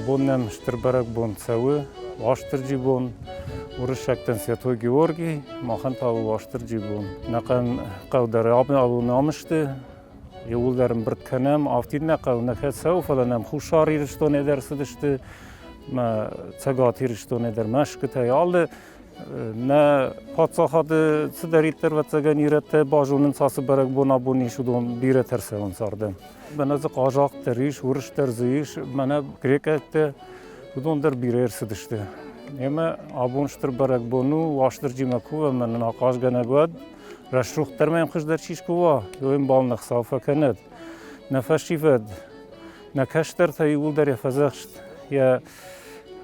Абон нӕм стыр бӕрӕгбон цӕуы, Уастырджи бон, уырыссӕгтӕн Святой Георгий, махӕн та у Уастырджи бон. Нӕхъӕн хъӕу дӕр абон ам сты, иууылдӕр ӕмбырд кӕнӕм. Афтид нӕ хъӕу нӕ кӕд цӕуы, фӕлӕ нӕм Хуссар Ирыстонӕй дӕр цыдысты, мӕ Цӕгат Ирыстонӕй дӕр Мӕскуытӕй, алы Нӕ паддзахады цыдӕриддӕр, ӕвӕццӕгӕн, ирӕттӕ базонынц ацы бӕрӕгбон абон ис, уыдон бирӕтӕ ӕрцӕуынц ардӕм. Мӕнӕ дзы хъазахъ дӕр ис, уырыс дӕр дзы ис, мӕнӕ грекъӕгтӕ, уыдон дӕр бирӕ ӕрцыдысты. Ӕмӕ абон стыр бӕрӕгбон у, Уастырджимӕ кувӕм, мӕнӕ нын ахъазгӕнӕг уӕд, рӕсугъддӕр мӕм хуыздӕр чи скува, уый ӕмбал нӕ Хуыцау фӕкӕнӕд. Нӕ фӕсивӕд, нӕ кӕстӕртӕ иууылдӕр йӕ фӕдзӕхст, йӕ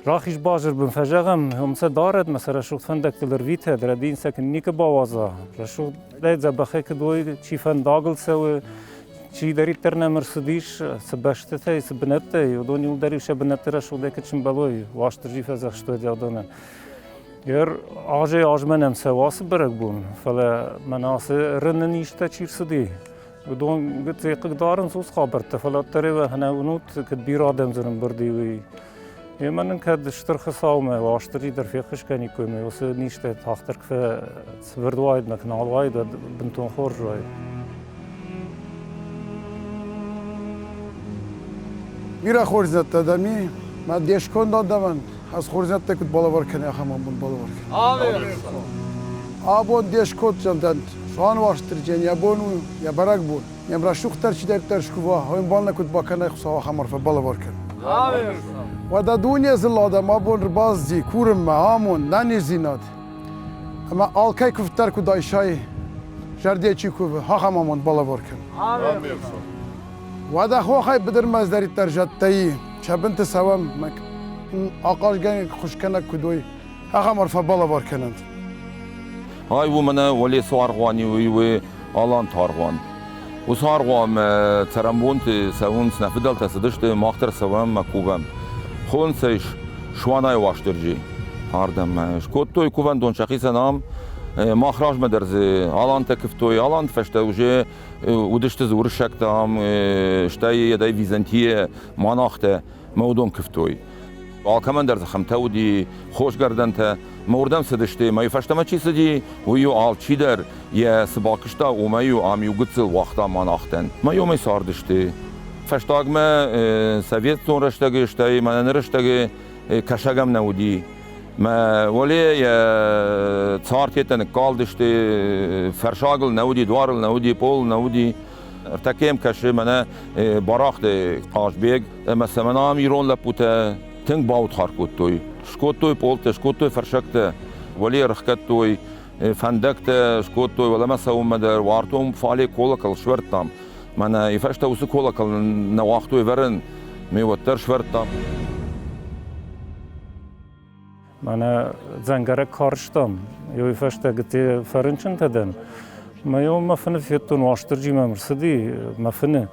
Рахиз базыр бын фӕзӕгъӕм, уым сӕ дарӕд, мӕ сӕ рӕсугъд фӕндӕгтыл ӕрвитӕд, рӕдийын сӕ куы никуы бауадза. Рӕсугъдӕй дзӕбӕхӕй куыд уой, чи фӕндагыл цӕуы, чидӕриддӕр нӕм ӕрцыдис, цы бӕстӕтӕй, цы бынӕттӕй, уыдон иуылдӕр-иу сӕ бынӕтты рӕсугъдӕй куыд сымбӕлой, Уастырджи фӕдзӕхстой уыдонӕн. Ер азӕй азмӕ нӕм цӕуы ацы бӕрӕгбон, фӕлӕ мӕнӕ ацы рыны низтӕ чи рцыди, Уыдон гыцци хъыгдарынц уыцы хабӕрттӕ, фӕлӕ уӕддӕр ӕнӕ уынут, куыд бирӕ адӕм дзы нымбырд и, уый. Ӕмӕ нын кӕд стыр Хуыцаумӕ Уастырджи дӕр феххуыс кӕниккой, ӕмӕ уыцы низтӕ тагъддӕр куы фӕцыбырд уаид, мӕ куы нал уаид, уӕд бынтон хорз уаид. Бирӕ хорздзинӕдтӕ дӕм и, мӕ де сконд адӕмӕн ӕз хорздзинӕдтӕ куыд балӕвар кӕнин, ахӕм амонд балӕвар кӕн. Абон де сконд Суан Уастырджийӕн йӕ бон у йӕ бӕрӕгбон. Йӕм рӕсугъддӕр чидӕриддӕр скува, уый ӕмбал нӕ куыд бакӕнай, Хуыцау ахӕм арфӕ балӕвар кӕн. Уӕдӕ дуне дзыллӕ адӕм абон ӕрбацыди курынмӕ амонд, нӕниздзинад. Ӕмӕ алкӕй куывд дӕр куыд айсай, зӕрдӕ чи кувы, ахӕм амонд балӕвар кӕн. Уӕдӕ хохӕй быдырмӕ цыдӕриддӕр зӕдтӕ и, сӕ бынты цӕуӕм, ахъазгӕнӕг, хуысгӕнӕг куыд уой, ахӕм арфӕ балӕвар кӕнӕнт. Ай у мӕнӕ Уӕлесо аргъуани, уый у Аланты аргъуан. Уыцы аргъуанмӕ цӕрӕнбонты цӕуынц нӕ фыдӕлтӕ цыдысты, мах дӕр цӕуӕм ӕмӕ кувӕм. Хонынц ӕй Суанайы Уастырджи ардӕм. Скодтой кувӕндон сӕхицӕн ам. Мах размӕ дӕр дзы алантӕ куывтой. Аланты фӕстӕ уже уыдысты дзы уырыссӕгтӕ ам, стӕй йедӕй Византийӕ монахтӕ мӕ уыдон куывтой. Алкӕмӕн дӕр дзы хӕмтӕ уыди, хосгӕрдӕнтӕ. Мӕ уырдӕм цыдысты, мӕ фӕстӕмӕ чи цыди, уый-иу алчидӕр йӕ цы бакуыста, уымӕй-иу ам иу гыццыл уагъта монахтӕн. Мӕ уымӕй цардысты. Фӕстагмӕ советон рӕстӕджы, стӕй мӕнӕ ныры рӕстӕджы кӕсӕгӕм нӕ уыди. Мӕ уӕле йӕ цартетӕ ныккалдысты, фӕрсагыл нӕ уыди, дуарыл нӕ уыди, пъолыл нӕ уыди. Ӕртӕккӕ йӕм кӕсы мӕнӕ Барахъты Хъазбег ӕмӕ сӕ мӕнӕ ам ирон лӕппутӕ тынг баудхар кодтой. Скодтой пъолтӕ, скодтой фӕрсӕгтӕ, уӕле ӕрхгӕдтой, фӕндӕгтӕ скодтой, уӕлӕмӕ цӕуынмӕ дӕр уартон фале колокол сӕвӕрдтам. Мӕнӕ и фӕстӕ уыцы колокол нӕ уагътой ӕвӕрын, ме уӕддӕр сӕвӕрдтам. Мӕнӕ дзӕнгӕрӕг карстам, уый фӕстӕ гыцци фӕрынчынтӕ дӕн. Мӕ мӕ фыны федтон, Уастырджи мӕм ӕрцыди мӕ фыны.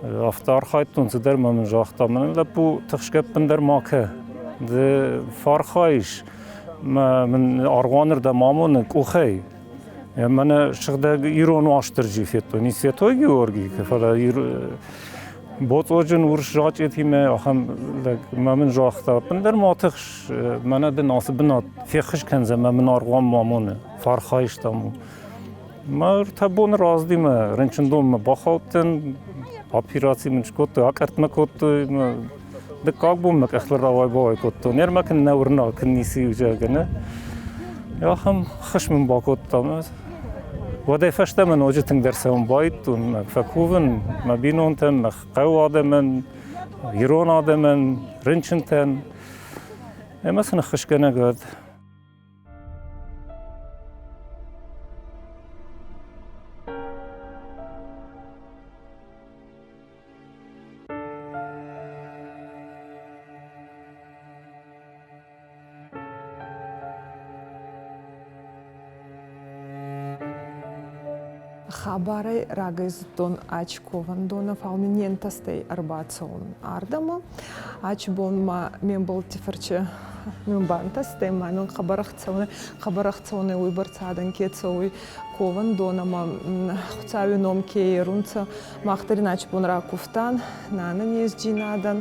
Афтӕ архайдтон, цыдӕр мӕ мын загъта, мӕнӕн лӕппу тыхсгӕ ӕппындӕр ма кӕ. Ды фархайыс, мӕ мын аргъуанырдӕм амоны къухӕй. Мӕнӕ сыгъдӕг ирон Уастырджи федтон, не Святой Георгий, фӕлӕ Боцъоджын урс зачъетимӕ ахӕм лӕг мӕ мын загъта, ӕппындӕр ма тыхс, мӕнӕ дын ацы бынат феххуыс кӕндзӕн мӕ мын аргъуан ма амоны, фархайстам у. Мӕ ӕртӕ боны раздӕр мӕ рынчындонмӕ бахаудтӕн, операци мын скодтой, акъӕртмӕ кодтой, дыккаг бон мӕ къӕхтыл рауай-бауай кодтон. Ныр мӕ куы нӕ уырна, куы ницы зӕгъгӕ, нӕ. Ахӕм хӕс мын бакодта. Уӕдӕй фӕстӕмӕ ноджы тынгдӕр цӕуын байдыдтон, мӕ фӕкувын мӕ бинонтӕн, мӕ хъӕуы адӕмӕн, ирон адӕмӕн, рынчынтӕн. Ӕмӕ сын ӕххуысгӕнӕг уӕд. Хабарӕй рагӕй зудтон ачи ковӕндонӕ, фал мин не нтӕстӕй ӕрбацӕун ардӕмӕ. Ачи бон ма ме мбӕлтти фӕрчи Мин бантӕстӕй ма мин хъӕбӕр ӕхцӕуӕн, хъӕбӕр ӕхцӕуӕнӕй уойбӕрцӕ адӕн ке цӕуй ковӕндонӕмӕ, Хуцауи ном ке ерунцӕ. Мах дӕр ин ачи бон ракувтан, нӕ ӕнӕнездзийнадӕн,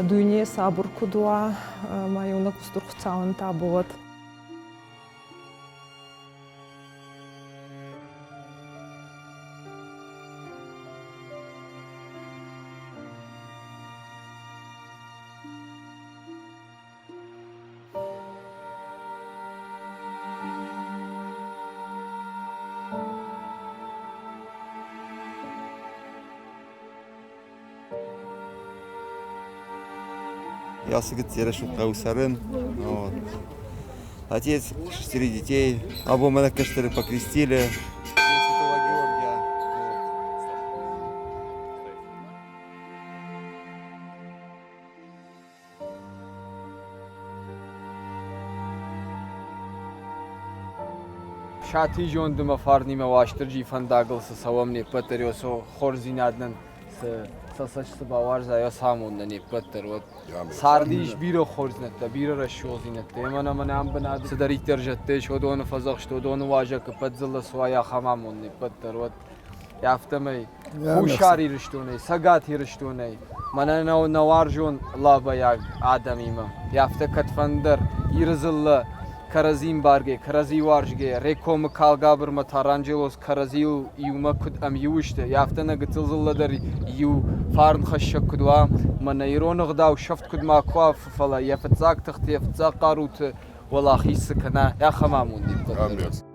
дуйне сабур куд уа, ма еунӕг устур Хуцауӕн табу уӕд. Я сыгыт решил Каусарын. Вот. Отец шестерых детей. Або мене кештери покрестили. День Святого Георгия. Вот. Сати зондымӕ фарнимӕ Уастырджи фӕндагыл цы цӕуӕм не ппӕт дӕр, цы хорздзинад нын цы сӕ цӕст цы бауарза, йӕ самонд не ппӕт дӕр уӕд. Царды ис бирӕ хорздзинӕдтӕ, бирӕ рӕсугъддзинӕдтӕ. Ӕмӕ нӕ мӕнӕ ам бынаты цыдӕриддӕр зӕдтӕ ис, уыдоны фӕдзӕхст, уыдоны уазӕг ӕппӕт дзыллӕ цы уа, ахӕм амонд не ппӕт дӕр уӕд. Афтӕмӕй Хуссар Ирыстонӕй, Цӕгат Ирыстонӕй, мӕнӕ нӕ уарзон лабӕйаг адӕмимӕ. Афтӕ кӕдфӕндӕр Иры дзыллӕ кӕрӕдзи мбаргӕ, кӕрӕдзи уарзгӕ, Рекомы Калгабырмӕ Таранджелос кӕрӕдзийыл иумӕ куыд ӕмиу сты, афтӕ нӕ гыццыл дзыллӕ дӕр иу фарнхӕссӕг куыд уа, мӕнӕ ирон ӕгъдау сӕфт куыд макуы уа, фӕлӕ йӕ фыццаг тыхты, йӕ фыццаг хъаруты уӕлахиз цы кӕна, ахӕм амонд не ппӕт дӕр.